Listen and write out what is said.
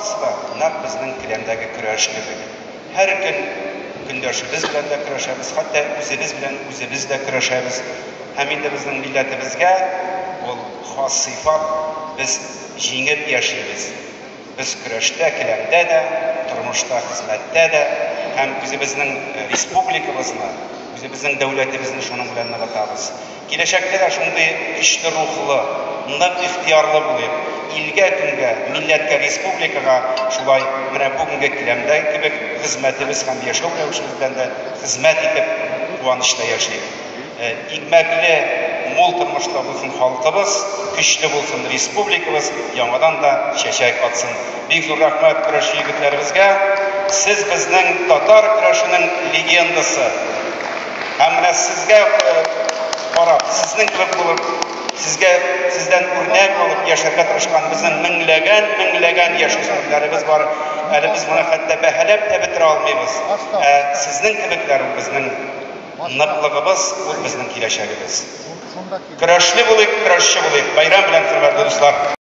Барысы да нәкъ безнең келәмдәге көрәш кебек. Һәр көн көндәшебез белән дә көрәшәбез, хәтта үзебез белән үзебез дә көрәшәбез. Һәм инде безнең милләтебезгә ул хас сыйфат, без җиңеп яшибез. Без көрәштә, келәмдә дә, тормышта, хезмәттә дә һәм үзебезнең республикабызны, үзебезнең дәүләтебезне шуның белән ныгытабыз. Киләчәктә дә шундый көчле рухлы, нык ихтыярлы булыйк, илгә-көнгә, милләткә, республикага шулай менә бүгенге келәмдә кебек хезмәтебез һәм яшәү рәвешебез белән дә хезмәт итеп, куанычта яшик. Икмәкле, мул тормышта булсын халкыбыз, көчле булсын республикабыз, яңадан да чәчәк атсын. Бик зур рәхмәт көрәшче егетләребезгә! Сез безнең татар көрәшенең легендасы! Һәм менә сезгә карап, сезнең кебек булып, сезгә сездән үрнәк алып яшәргә тырышкан безнең меңләгән, меңләгән яшүсмерләребез бар. Әле без моны хәтта бәһаләп тә бетерә алмыйбыз. Ә сезнең кебекләр ул безнең ныклыгыбыз, ул безнең киләчәгебез. Көрәшле булыйк, көрәшче булыйк. Бәйрәм белән, хөрмәтле дуслар!